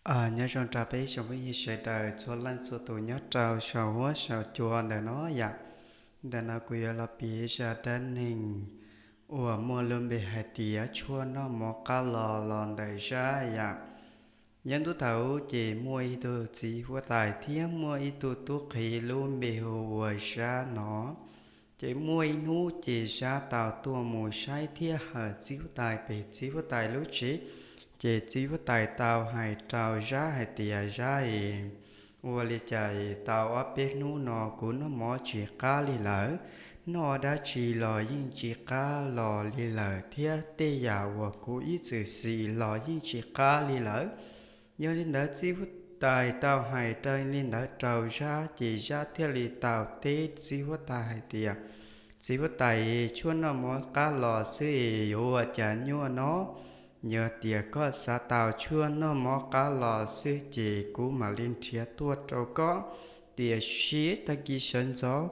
Aws, nyob zoo rau peb ib tsoom phooj ywg sawv daws txhua leej txhua tus nyob rau saum huab saum cua ntawm no yom. Ntawm no kuv yuav los piav zaj dab neeg uas muaj lub npe hais tias tshuaj noj mov qab los los ntawm Zab yom. Yav ntuj thaum ub ces muaj ib tug txiv huab tais thiab muaj ib tug tub qhe lub npe hu ua Zab no. Ces muaj ib hnub ces Zab tau tuaj mus saib thiab hawm txiv huab tais pem txiv huab tais lub tsev. Ces txiv huab tais tau hais rau Zab hais tias, Zab es, ua li cas tau ob peb hnub no kuv noj mov tsis qab li lawm, noj dab tsi los yeej tsis qab los li lawm thiab tej yam uas kuv ib txwm xis los yeej tsis qab li lawm. Yog li ntawd txiv huab tais tau hais rau li ntawd rau Zab ces Zab thiaj li tau teb txiv huab tais hais tias, Txiv huab tais, tshuaj noj mov qab los xwb es yuav ua cas nyuaj no? Yog tias koj xav tau tshuaj noj mov qab los xwb ces kuv mam li nrhiav tuaj rau koj, tiam sis tag kis sawv ntxov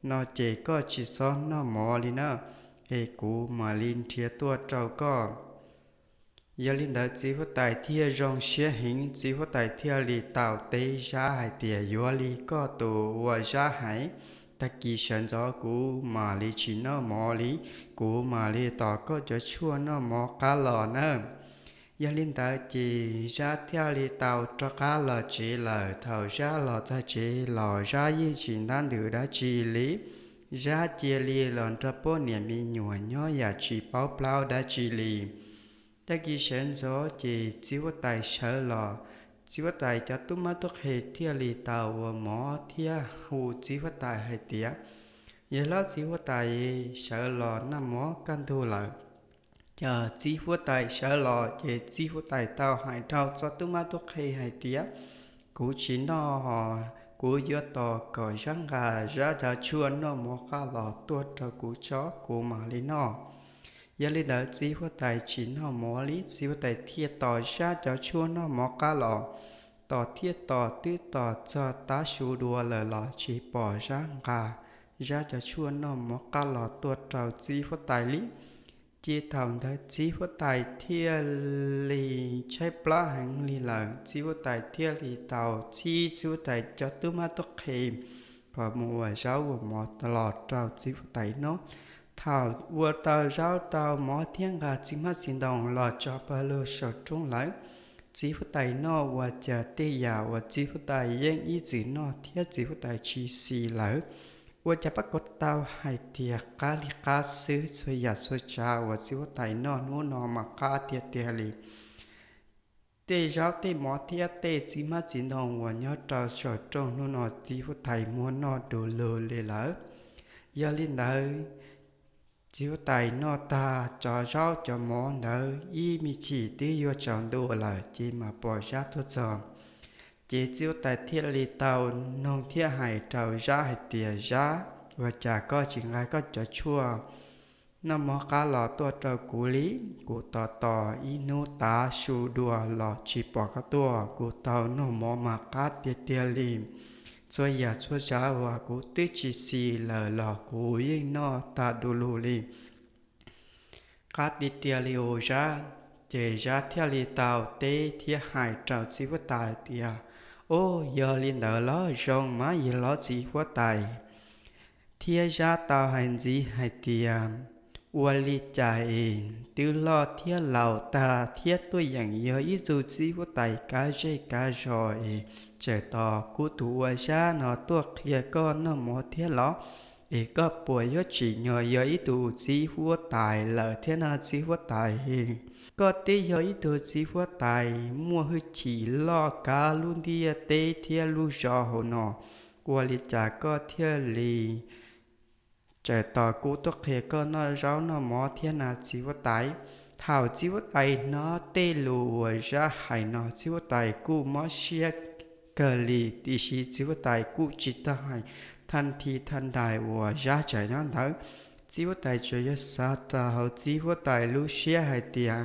no ces koj tsis txhob noj mov li na, es kuv mam li nrhiav tuaj rau koj. Yog li ntawd txiv huab tais thiaj zoo siab heev, txiv huab tais thiaj li tau teb Zab hais tias, Yuav li koj tus uas Zab hais, tag kis sawv ntxov kuv mam li tsis noj mov li, kuv mam li tos koj cov tshuaj noj mov qab los nawb. Yog li ntawd ces Zab thiaj li tau rov qab los tsev lawm. Thaum Zab los txog tsev los Zab yeej tsis ntab ntws dab tsi li. Zab cia li los nrog poj niam me nyuam nyob yam tsis paub plaub dab tsi li. Tag kis sawv ntxov ces txiv huab tais sawv los, txiv huab tais cov tub mab tub qhe thiaj li tau ua mov thiab hu txiv huab tais hais tias, Yog hlob txiv huab tais, sawv los noj mov kaj ntug lawm. Ces txiv huab tais sawv los ces txiv huab tais tau hais rau txog tub mab tub qhe hais tias, Kuv tsis noj, kuv yuav tos kom Zab nqa Zab cov tshuaj noj mov qab los tuaj rau kuv tso kuv mam li noj. Yog li ntawd txiv huab tais tsis noj mov li, txiv huab tais thiaj tos Zab cov tshuaj noj mov qab los. Tos thiab tos twb tos txog tav su dua lawm los tsis pom Zab nqa Zab cov tshuaj noj mov qab los tuaj rau txiv huab tais li. Ces thaum ntawd txiv huab tais thiaj li tshaib plab heev li lawm. Txiv huab tais thiaj li tau txib txiv huab tais cov tub mab tub qhe kom mus ua zaub ua mov los rau txiv huab tais noj. Thaum ua tau zaub tau mov thiab nqa txiv hmab txiv ntoo los tso pawg lug saum rooj lawm, txiv huab tais noj ua cas tej yam uas txiv huab tais yeej ib txwm noj thiab txiv huab tais tsis xis lawm. Ua cas pab kuv tau hais tias qab li qab xwb, txhua yam txhua tsav uas txiv huab tais noj hnub no mas qab tiag tiag li. Tej zaub tej mov thiab tej txiv hmab txiv ntoo uas nyob rau saum rooj hnub no txiv huab tais muab noj du lug li lawm. Yog li ntawd, txiv huab tais noj tag cov zaub cov mov ntawd ib me chim twb yuav tsaus ntuj lawm ces mas pom Zab tuaj txog. Ces txiv huab tais thiaj li tau noog thiab hais rau Zab hais tias, Zab, ua cas koj tsis nqa koj cov tshuaj noj mov qab los tuaj rau kuv li? Kuv tos tos ib hnub tav su dua los tsis pom koj tuaj, kuv tau noj mov mas qab tiag tiag li. Txhua yam txhua tsav uas kuv twb tsis xis lawm los kuv yeej noj tag du lug li. Qab tiag tiag li os Zab. Ces Zab thiaj li tau teb thiab hais rau txiv huab tais tias, Os, yog li ntawd los zoo mas yog hlob txiv huab tais. Thiab Zab tau hais ntxiv hais tias, Ua li cas es twb loj thiab laus tag thiab tuaj yeem yog ib tug txiv huab tais kav zej kav zos es tseem tos kuv tus ua Zab no tuaj qhia koj noj mov thiab los? Es koj puas yuav tsim nyog yog ib tug txiv huab tais lawm thiab no txiv huab tais? Koj twb yog ib tug txiv huab tais muaj hwj chim loj kav lub ntiaj teb thiab lub zos hauv no, ua li cas koj thiaj li tseem tos kuv tuaj qhia koj noj zaub noj mov thiab na txiv huab tais? Thaum txiv huab tais hnov tej lus uas Zab hais no txiv huab tais kuj mob siab kawg li, tiam sis txiv huab tais kuj tsis tau hais thaj thi thaj dais uas Zab tseem nyob ntawd. Txiv huab tais tsuas yog xav rau hauv txiv huab tais lub siab hais tias,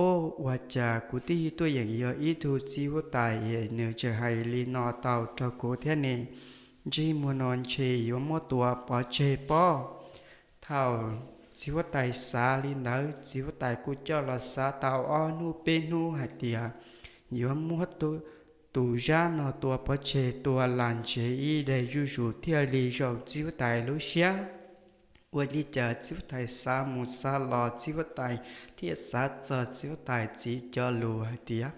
Os, ua cas kuv twb tuaj yeem yog ib tug txiv huab tais es nws tseem hais li no tau rau kuv thiab ne? Ntsej muag no ntshe yuav muab tua pov tseg pob. Thaum txiv huab tais xav li ntawd txiv huab tais kuj coj los xav tau ob hnub peb hnub hais tias, yuav muab tus zab no tua pov tseg, tua lam ntseg ib daim zuj zus thiaj li zoo txiv huab tais lub siab. Ua li cas txiv huab tais xav mus xav los, txiv huab tais thiaj xav txog txiv huab tais txiv cov lus hais tias,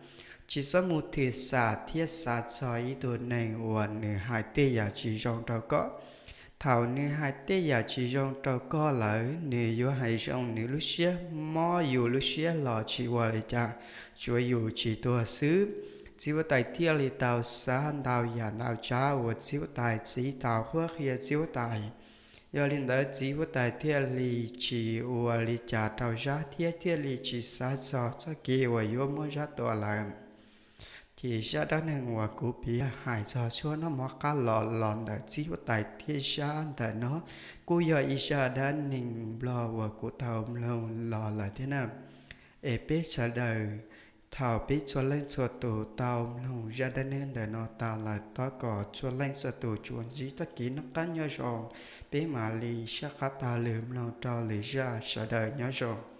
tsis txhob mus thwm xam thiab xav txog ib tug neeg uas nws hais tej yam tsis zoo rau koj. Thaum nws hais tej yam tsis zoo rau koj lawm, nws yuav hais zoo nws lub siab mob yus lub siab los tsis ua li cas, tsuav yus tsis tuag xwb. Txiv huab tais thiaj li tau xav ntau yam ntau tsav uas txiv huab tais txiv tau qhuab qhia txiv huab tais. Yog li ntawd txiv huab tais thiaj li tsis ua li cas rau zab thiab thiaj li tsis xav txog txoj kev uas yuav muab zab tua lawm. Ces zaj dab neeg uas kuv piav hais txog tshuab noj mov qab los los ntawm txiv huab tais thiab zab ntawm no kuj yog ib zaj dab neeg nplog uas kuv tau mloog los lawm thiab na. Es peb sawv daws, thaum peb txhua leej txhua tus tau mloog zaj dab neeg ntawm no tas lawm, thov kom txhua leej txhua tus tsuas ntsib txoj kev noj qab nyob zoo. Peb mam li saj qab taug lw mloog rau lwm zaj, sawv daws nyob zoo.